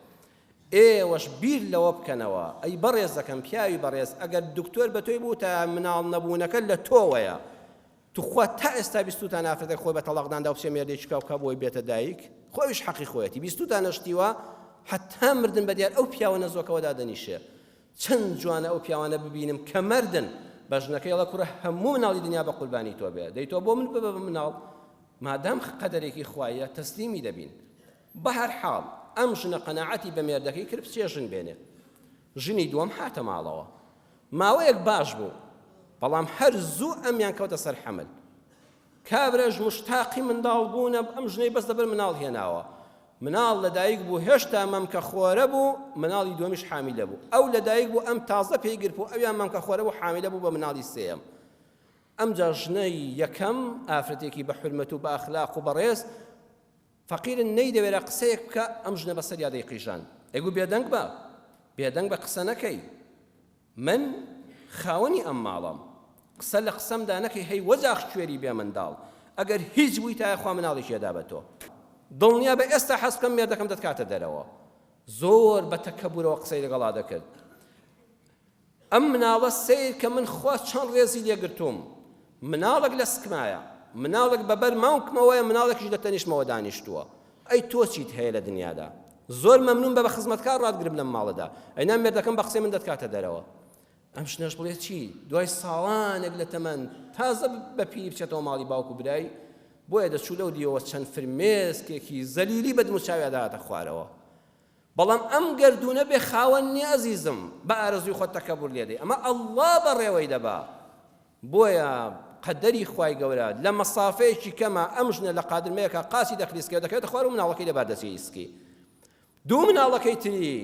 ئێوەش بیر لەوە بکەنەوە ئەی بەڕێزەکەم پیاوی بەڕێز ئەگەر دکتۆر بە تۆی بوو تا مناڵ نەبوونەکە لە تۆوەیە توخوا تا ئێستا بیستوتانە ئافرەتێک خۆی بە تەڵاق داندا و بچێ مێردێکی بکا بکا بۆی بێتە دایک خۆ ئەویش حەقی خۆیەتی بیستوتانە شتی وا حەتا مردن بە دیار ئەو پیاوە نەزۆکەوە دادەنیشێ چەند جوانە ئەو پیاوانە ببینم کە مردن بە ژنەکەی ئەڵێ کوڕە هەموو مناڵی دنیا بە قوربانی تۆ بێ دەی تۆ بۆ من ببە بە مناڵ مادام قەدەرێکی خوایە تەسلیمی دەبین بەهەر حاڵ ئەم ژنە قەناعەتی بە مێردەکەی کرد بچێ ژن بێنێ ژنی دووەم هاتە ماڵەوە ماوەیەک باش بوو. بەڵام هەر زوو ئەمیان کەوتە سەر حەمل. کابراش مشتاقی منداڵ بوونە، ئەم ژنەی بەس لەبەر مناڵ هێناوە. مناڵ لەدایک بوو هێشتا مەمکە خۆرە بوو، مناڵی دووەمیش حامیلە بوو. ئەو لەدایک بوو ئەم تازە پێی گرت بوو، ئەویان مەمکە خۆرە بوو حامیلە بوو بە مناڵی سێیەم. ئەمجا ژنەی یەکەم ئافرەتێکی بە حورمەت و بە ئەخلاق و بەڕێز، فەقیرن نەیدەوێرا قسەیەک بکا، ئەم ژنە بەسەریا دەیقیژاند. ئەیگوت بێدەنگ بە، بێدەنگ بە قسە نەکەی. من خاوەنی ئەم ماڵەم قسە لە قسەمدا نەکەی هەی وەجاخ کوێری بێ منداڵ ئەگەر هیچ بوویتایە خوا مناڵێکی ئەدا بە تۆ دڵنیا بە ئێستا حەز بکەم مێردەکەم دەتکاتە دەرەوە زۆر بە تەکەبورەوە قسەی لەگەڵا دەکرد ئەم مناڵە سیر کە من خوا چەند ڕێزی لێگرتووم مناڵێک لە سکمایە مناڵێک بە بەر ماونکمەوەیە مناڵێکیش لە تەنیشتمەوە دانیشتووە ئەی تۆ چیت هەیە لە دنیادا زۆر مەمنون بە بە خزمەتکار ڕاتگرم لەم ماڵەدا ئەینا مێردەکەم بە قسەی من دەتکاتە دەرەوە ئەم ژنەش بڵێ چی دوای ساڵانێک لە تەمەن تازە بە پیری بچێتەوە ماڵی باوک و برای بۆیە دەچوو لەو دیەوە چەند فرمێسکێکی زەلیلی بە دموچاویا دەهاتە خوارەوە بەڵام ئەم گەردوونە بێ خاوەن نییە ئەزیزم بە ئارەزووی خۆت تەکەبور لێدەی ئەمە ئەڵڵا بەڕێوەی دەبا بۆیە قەدەری خوای گەورە لە مەسافەیەکی کەما ئەم ژنە لە قادرمەیەکا قاچی دەخلیسکێ دەکەوێتە خوار و مناڵەکەی لەبار دەچێ ئیسکی دوو مناڵەکەی تری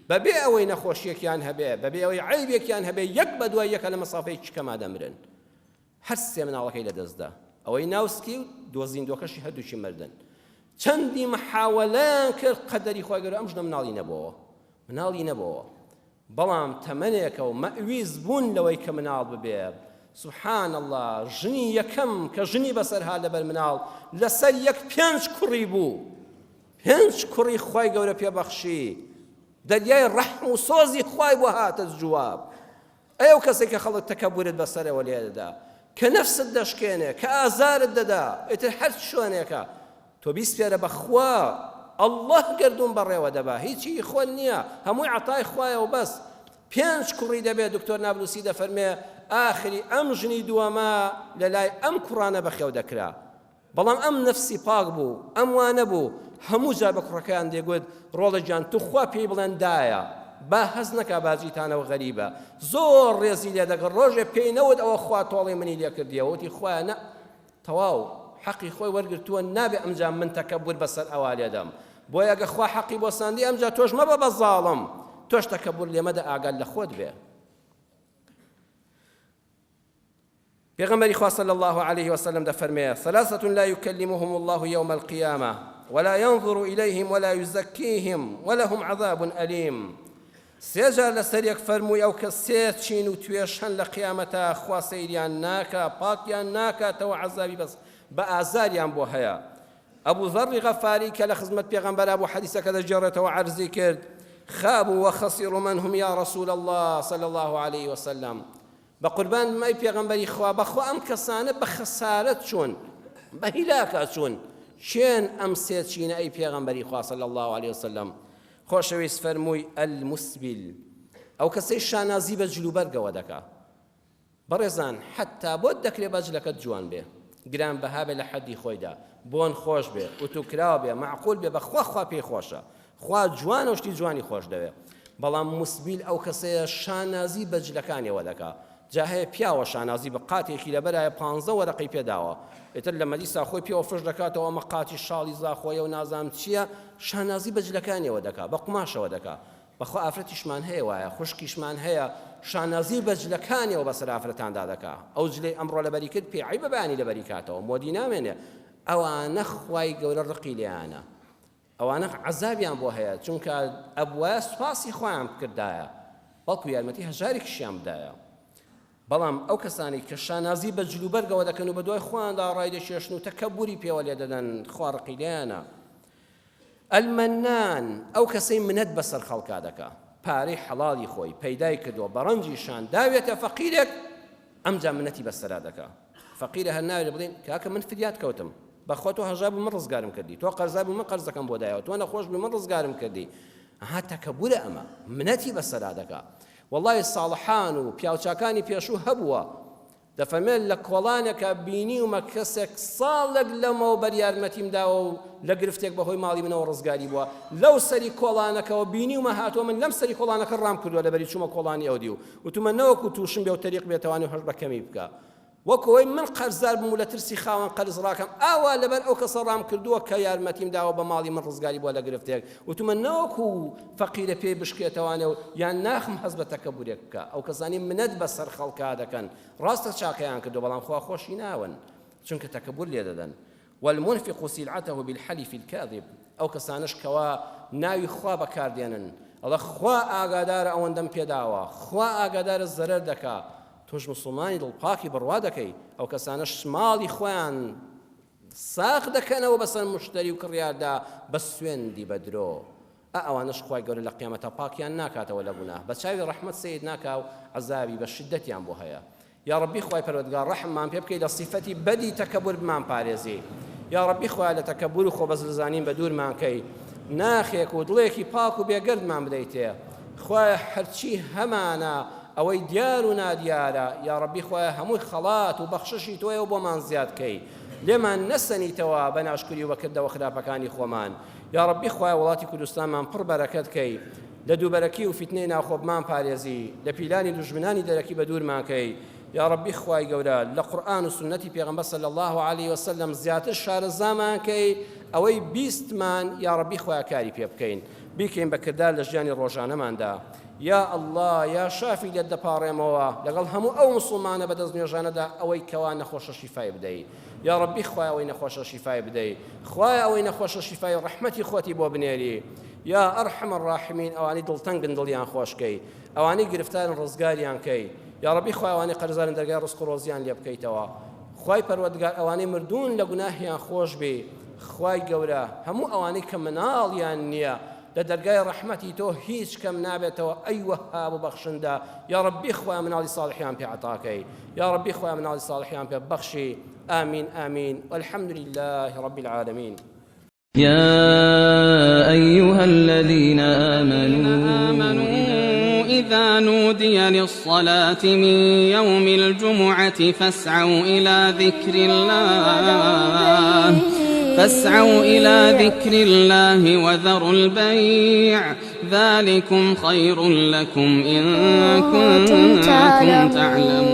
بەبێ ئەوەی نەخۆشیەکیان هەبێ بەبێ ئەوەی عەیبێکیان هەبێ یەک بە دوای یەکە لە مەسافەیەکی کەما دەمرن هەر سێ مناڵەکەی لەدەستدا ئەوەی ناوسکی و دۆزیندۆکەشی هەردووکی مردن چەندی محاوەلەیان کرد قەدەری خوای گەورە ئەم ژنە مناڵی نەبۆوە مناڵی نەبۆوە بەڵام تەمەنێکە و مەئویز بوون لەوەی کە مناڵ ببێ سبحان اللە ژنی یەکەم کە ژنی بەسەر هات لەبەر مناڵ لەسەر یەک پێنج کوڕی بوو پێنج کوڕی خوای گەورە پێ بەخشی دەریای ڕەحم و سۆزی خوای بۆ هاتە جواب ئەی ئەو کەسێک کە خەڵک تەکەبورت بەسەرەوە لێ دەدا کە نەفست دەشکێنێ کە ئازارت دەدا ئیتر هەر چۆنێکە تۆ بیسپێرە بە خوا اللە گەردوون بەڕێوە دەبا هیچی هی خۆت نییە هەمووی عەتای خوایە و بەس پێنج کوڕی دەبێ دکتۆر نابلوسی دەفەرمێ ئاخری ئەم ژنی دووەمە لەلای ئەم کوڕانە بەخێو دەکرا بەڵام ئەم نەفسی پاک بوو ئەم وا نەبوو هەموو جار بە کوڕەکەیان دەیگوت ڕۆڵە گیان توخوا پێی بڵێن دایە با هەست نەکا باجیتانەوە غەریبە زۆر ڕێزی لێ دەگرت ڕۆژێ پێی نەوت ئەوە خوا تۆڵەی منی لێ کردیەوە وتی خوایە نە تەواو حەقی خۆی وەرگرتووە نابێ ئەمجا من تەکەبور بەسەر ئەوا لێدەم بۆیە گە خوا حەقی بۆ ساندی ئەمجا تۆش مەبە بە زاڵم تۆش تەکەبور لێمەدە ئاگات لە خۆت بێ. پێغەمبەری خوا صلی الله علیه وسلم دەفەرمێ ثلاثة لا يكلمهم الله يوم القيامة ولا ينظر إليهم ولا يزكيهم ولهم عذاب أليم سێ جار لەسەر یەک فەرمووی ئەو کە سێ چین و توێژ هەن لە قیامەتا خوا سەیریان ناکا پاکیان ناکاتەوە عەزابی بەس بە ئازاریان بۆ هەیە ئەبو زەڕی غەفاری کە لە خزمەت پێغەمبەرا بوو حەدیسەکە دەگێڕێتەوە عەرزی کرد خابوا وخسروا من هم یا رسول الله صلی الله علیه وسلم بە قوربان بم ئەی پێغەمبەری خوا بەخوا ئەم کەسانە بە خەسارەت چوون بە هیلاکا چوون کێن ئەم سێ چینە ئەی پێغەمبەری خوا صلی الله علیه وسلم خۆشەویست فەرمووی المسبل ئەو کەسەی شانازی بە جلوبەرگەوە دەکا بەڕێزان حتا بۆت دەکرێ بە جلەکەت جوان بێ گران بەها بێ لە حەدی خۆیدا بۆن خۆش بێ ئوتوکراو بێ معقول بێ بەخوا خوا پێی خۆشە خوا جوانە و شتی جوانی خۆش دەوێ بەڵام موسبیل ئەو کەسەیە شانازی بە جلەکانیەوە دەکا جا هەیە پیاوە شانازی بە قاتێکی لەبەرایە پانزە وەرەقەی پێداوە ئیتر لە مەجلیسا خۆی پێوە فش دەکاتەوە ئەمە قاتی شاڵی زاخۆیە و نازانم چییە شانازی بە جلەکانیەوە دەکا بە قوماشەوە دەکا بەخوا ئافرەتیشمان هەیە وایە خوشکیشمان هەیە شانازی بە جلەکانیەوە بەسەر ئافرەتاندا دەکا ئەو جلەی ئەمڕۆ لەبەری کرد پێی عەیبە بەیانی لەبەری کاتەوە مۆدی نامێنێ ئەوانە خوای گەورە ڕقی لێیانە ئەوانە عەزابیان بۆ هەیە چونکە ئەبوایە سوپاسی خوایان بکردایە بەڵکو یارمەتی هەژارێکیشیان بدایە بەڵام ئەو کەسانەی کە شانازی بە جلوبەرگەوە دەکەن و بە دوای خۆیاندا ڕای دەکێشن و تەکەبوری پێوە لێ دەدەن خوا ڕقی لێیانە المنان ئەو کەسەی منەت بەسەر خەڵکا دەکا پارەی حەڵاڵی خۆی پەیدای کردووە بە ڕەنجی شان داوێتە فەقیرێک ئەمجا منەتی بەسەرا دەکا فەقیرە هەر ناوێ بڵێن کاکە من فریات کەوتم بەخوا تۆ هەژار بوو من ڕزگارم کردی تۆ قەرزار بوو من قەرزەکەم بۆ دایەوە تۆ نەخۆش بووی من ڕزگارم کردی ئەها تەکەبورە ئەمە منەتی بەسەرا دەکا وەڵی ساڵحان و پیاوچاکانی پێشوو هەبووە. دەفەرمێت لە کۆڵانێکا بینیومە کەسێک ساڵێک لەمەوبەر یارمەتیم داوە و لە گرفتێک بەهۆی ماڵی منەوە ڕزگاری بووە، لەو سەری کۆڵانەکەوە بینیومە هاتووە من لەم سەری کۆڵانەکە ڕام کردووە لەبەری چوومە کۆڵانی ئەو دیو وتومە نەوەکو تووشم بێ و تەریق بێتەوانی و هەش بە کەمی بکا وەک ئەوەی من قەرزار بم و لە ترسی خاوەن قەرز ڕاکەم ئاوا لەبەر ئەو کەسە ڕام کردووە کە یارمەتیم داوە بە ماڵی من ڕزگاری بووە لە گرفتێک وتومە نەوەکو فەقیرە پێی بشکێتەوانێ و یان ناخم هەست بە تەکەبورێک بکا ئەو کەسانی منەت بەسەر خەڵکا دەکەن ڕاستە چاکەیان کردووە بەڵام خوا خۆشی ناون چونکە تەکەبور لێ دەدەن والمنفق سلعته بالحلف الكاذب ئەو کەسانەش کەوا ناوی خوا بەکاردێنن ئەڵێ خوا ئاگادارە ئەوەندەم پێداوە خوا ئاگادارە زەرەر دەکا تۆش مسلمانی دڵپاکی بڕوا دەکەی ئەو کەسانەش ماڵی خۆیان ساغ دەکەنەوە بەسەر مشتەری و کڕیاردا بە سوێندی بە درۆ ئا ئەوانەش خوای گەورە لە قیامەتا پاکیان ناکاتەوە لە گوناه بە چاوی ڕەحمەت سەیر ناکا و عەزابی بە شیددەتیان بۆ هەیە یاڕەبی خوای پەروەردگار ڕەحممان پێ بکەی لە سیفەتی بەدی تەکەبور بمان پارێزی یاڕەبی خوایە لە تەکەبور و خۆبەزلزانین بە دوورمان کەی ناخێک و دڵێکی پاک و بێگەردمان بدەیتێ خوایە هەرچی هەمانە ئەوەی دیار و نادیارە یاڕەبی خوایە هەمووی خەڵات و بەخششی تۆیە و بۆمان زیاد کەی لێمان نەسەنیتەوە بە ناشکری و بە کردەوە خراپەکانی خۆمان یاڕەبی خوایە وڵاتی کوردستانمان پڕ بەرەکەت کەی لە دووبەرەکی و فیتنەی ناوخۆ بمان پارێزی لە پیلانی دوژمنانی دەرەکی بەدوورمان کەی یاڕەبی خوای گەورە لە قورئان و سوننەتی پێغەمبەر صلی اللە علیە وسلم زیاتر شارەزامان کەی ئەوەی بیستمان یاڕەبی خوایە کاری پێ بکەین بیکەین بە کردار لە ژیانی ڕۆژانەماندا یا اللە یا شافی لێت دەپاڕێمەوە لەگەڵ هەموو ئەو موسڵمانە بەدەست نوێژانەدا ئەوەی کەوا نەخۆشە شیفای بدەی یاڕەبی خوایە ئەوەی نەخۆشە شیفای بدەی خوایە ئەوەی نەخۆشە شیفای ڕەحمەتی خۆتی بۆ بنێری یا ئەرحەم الراحمین ئەوانەی دڵتەنگن دڵیان خۆشکەی ئەوانەی گرفتارن ڕزگاریان کەی یاڕەبی خوایە ئەوانەی قەرزارن دەرگای ڕزق و ڕۆزیان لێ بکەیتەوە خوای پەروەردگار ئەوانەی مردوون لە گوناهیان خۆش بی خوای گەورە هەموو ئەوانەی کە مناڵیان نییە لە دەرگای ڕەحمەتی تۆ هیچ کەم نابێتەوە ئەی وەهاب و بەخشندە یاڕەبی خوایە مناڵی ساڵحیان پێ عەتاکەی یاڕەبی خوایە مناڵی صالحیان پێ ببەخشی آمین آمین والحمد لله رب العالمین. يا أيها الذين آمنوا إذا نودي للصلاة من يوم الجمعة فاسعوا إلى ذكر الله فاسعوا إلى ذكر الله وذروا البيع ذلكم خير لكم إن كنتم تعلمون.